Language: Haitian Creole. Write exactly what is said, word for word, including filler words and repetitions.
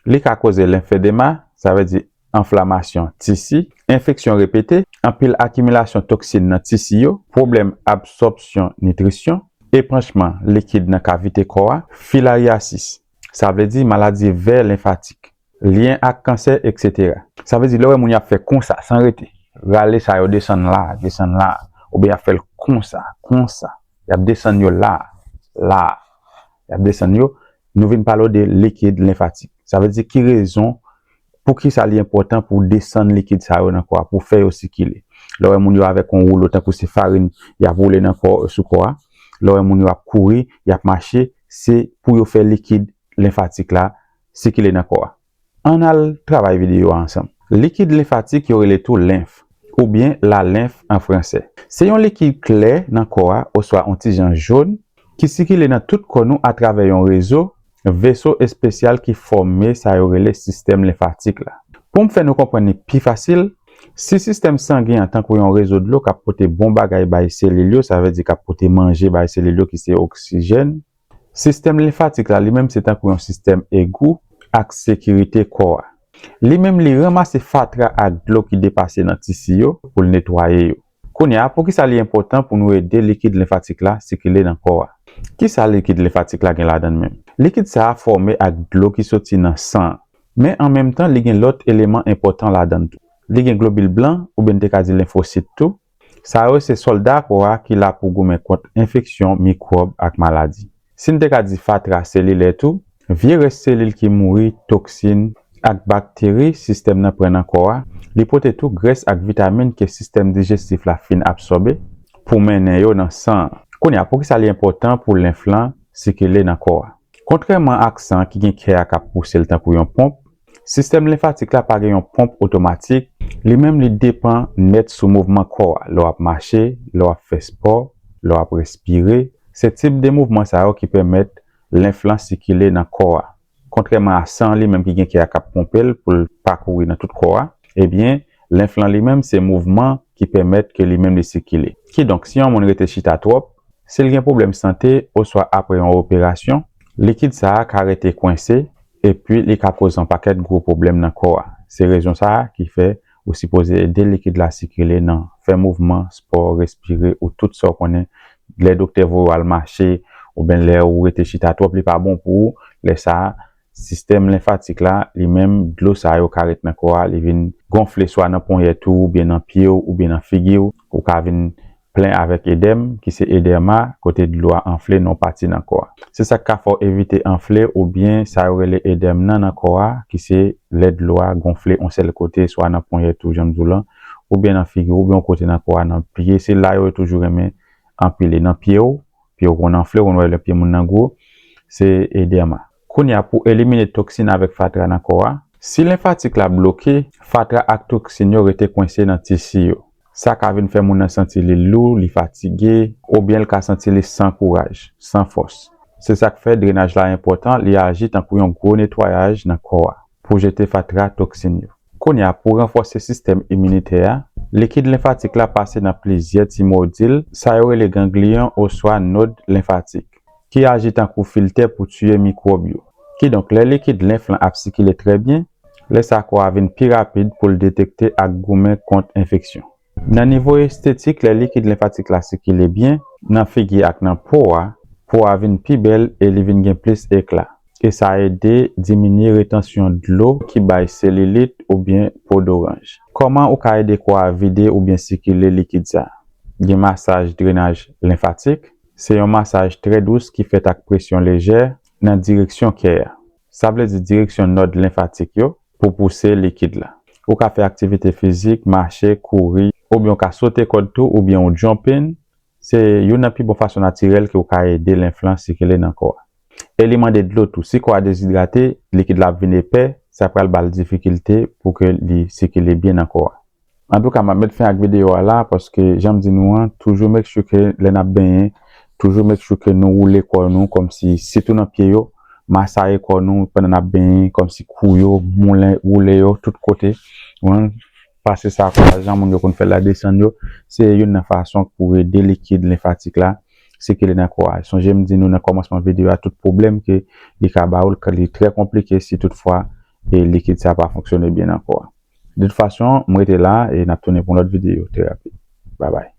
Li ka koze lenfedema, sa vle di anflamasyon tisi, enfeksyon repete, anpil akimilasyon toksin nan tisi yo, pwoblèm absòpsyon nitrisyon, epanchman likid nan kavite kò a, filariasis, sa vle di maladi vè lenfatik, lyen ak kansè, etsetera. Sa vle di lè w wè moun y ap fè konsa, san rete, rale sa yo desann la, desann la, oubyen y ap fè l konsa, konsa, y ap desann yo la, la, y ap desann yo, nou vin pale w de likid lenfatik. Sa vle di ki rezon, poukisa li enpòtan pou w desann likid sa yo nan kò a, pou w fè yo sikile. Lè w wè moun yo avèk yon woulo, tankou se farin y ap woule nan kò, sou kò a, lè w wè moun yo ap kouri, y ap mache, se pou yo fè likid lenfatik la sikile nan kò a. Ann al travay videyo a ansanm. Likid lenfatik yo rele tou lenf, oubyen la lenf an fransè. Se yon likid klè nan kò a, oswa yon ti jan jòn, ki sikile nan tout kò nou atravè yon rezo veso espesyal ki fòme sa yo rele sistèm lenfatik la. Pou m fè nou konprann li pi fasil, si sistèm sangen an tankou yon rezo dlo k ap pote bon bagay bay selil yo, sa vle di k ap pote manje bay selil yo ki se oksijèn, sistèm lenfatik la li menm se tankou yon sistèm egou ak sekirite kò a. Li menm li ranmase fatra ak dlo ki depase nan tisi yo pou l netwaye yo. Kounye a, poukisa li enpòtan pou nou ede likid lenfatik la sikile nan kò a? Kisa likid lenfatik la gen ladan l menm? Likid sa a fòme ak dlo ki soti nan san an. Men an menm tan, li gen lòt eleman enpòtan ladan l tou. Li gen globil blan, oubyen n te ka di lenfosit tou. Sa yo se sòlda kò a ki la pou goumen kont enfeksyon, mikwòb ak maladi. Si n te ka di fatra selilè tou, vye rès selil ki mouri, toksin, ak bakteri sistèm nan pran nan kò a, li pote tou grès ak vitamin ke sistèm dijestif la fin absòbe pou mennen yo nan san an. Kounye a, poukisa li enpòtan pou lenf lan sikile nan kò a? Kontrèman ak san ki gen kè a k ap pouse l tankou yon ponp, sistèm lenfatik la pa gen yon ponp otomatik, li menm li depann nèt sou mouvman kò a, lè w ap mache, lè w ap fè spò, lè w ap respire. Se tip de mouvman sa yo ki pèmèt lenf lan sikile nan kò a. Kontrèman a san li menm ki gen kè a k ap ponpe l pou l pakouri nan tout kò a, ebyen, lenf lan li menm se mouvman ki pèmèt ke li menm li sikile. Kidonk, si yon moun rete chita twòp, si l gen pwoblèm sante oswa apre yon operasyon, likid sa a ka rete kwense epi li ka koze yon pakèt gwo pwoblèm nan kò a. Se rezon sa a ki fè ou sipoze ede likid la sikile nan fè mouvman, spò, respire ou tout sa w konnen. Lè doktè voye w al mache, oubyen lè ou rete chita twòp, li pa bon pou ou. Lè sa a, sistèm lenfatik la, li menm, dlo sa yo ka ret nan kò a, li vin gonfle swa nan ponyèt ou, oubyen nan pye w, oubyen nan figi w. Ou ka vin plen avèk edèm, ki se edèma, kote dlo a anfle nan yon pati nan kò a. Se sa k ka fè w evite anfle oubyen sa yo rele edèm nan nan kò a, ki se lè dlo a gonfle yon sèl kote, swa nan ponyèt ou, jan m di w lan, oubyen nan figi w, oubyen yon kote nan kò a, nan pye. Se la yo toujou renmen anpile, nan pye w, pye w konn anfle, ou konn wè lè pye moun nan gwo, se edèma. Kounye a, pou elimine toksin avèk fatra nan kò a, si lenfatik la bloke, fatra ak toksin yo rete kwense nan tisi yo. Sa ka vin fè moun nan santi li lou, li fatige, oubyen l ka santi li san kouraj, san fòs. Se sa k fè drenaj la enpòtan, li aji tankou yon gwo netwayaj nan kò a pou jete fatra, toksin yo. Kounye a, pou ranfòse sistèm iminitè a, likid lenfatik la pase nan plizyè ti modil, sa yo rele gangliyon oswa nòd lenfatik, ki aji tankou filtè pou tiye mikwòb yo. Kidonk, lè likid lenf lan ap sikile trè byen, lè sa kò a vin pi rapid pou l detekte ak goumen kont enfeksyon. Nan nivo estetik, lè likid lenfatik la sikile byen nan figi ak nan po a, po a vin pi bèl e li vin gen plis ekla. E sa ede diminye retansyon dlo ki bay selilit oubyen po doranj. Kòman ou ka ede kò a vide oubyen sikile likid sa? Gen masaj drenaj lenfatik. Se yon masaj trè dous ki fèt ak presyon lejè nan direksyon kè a. Sa vle di direksyon nòd lenfatik yo pou pouse likid la. Ou ka fè aktivite fizik, mache, kouri, oubyen w ka sote kòd tou, oubyen w jumping. Se youn nan pi bon fason natirèl ke w ka ede lenf lan sikile nan kò a. E li mande dlo tou. Si kò a dezidrate, likid la ap vin epè, sa pral ba l difikilte pou ke li sikile byen nan kò a. Antouka, m ap met fen ak videyo a la, paske jan m di nou an, toujou make sure ke lè n ap benyen, toujou make sure ke nou woule kò nou, kòmsi, sitou nan pye yo, masaye kò nou pandan n ap benyen, kòmsi kou yo, moulen, woule yo, tout kote. Ou konprann? Pase sa kò a, jan moun yo konn fè l la, desann yo, se youn nan fason pou ede likid lenfatik la sikile nan kò a. Sonje m di nou nan kòmansman videyo a, tout pwoblèm ke li ka ba ou, li trè konplike si toutfwa e likid sa pa fonksyone byen ankò a. De tout fason, m rete la e n ap tounen pou yon lòt videyo trè rapid. Babay.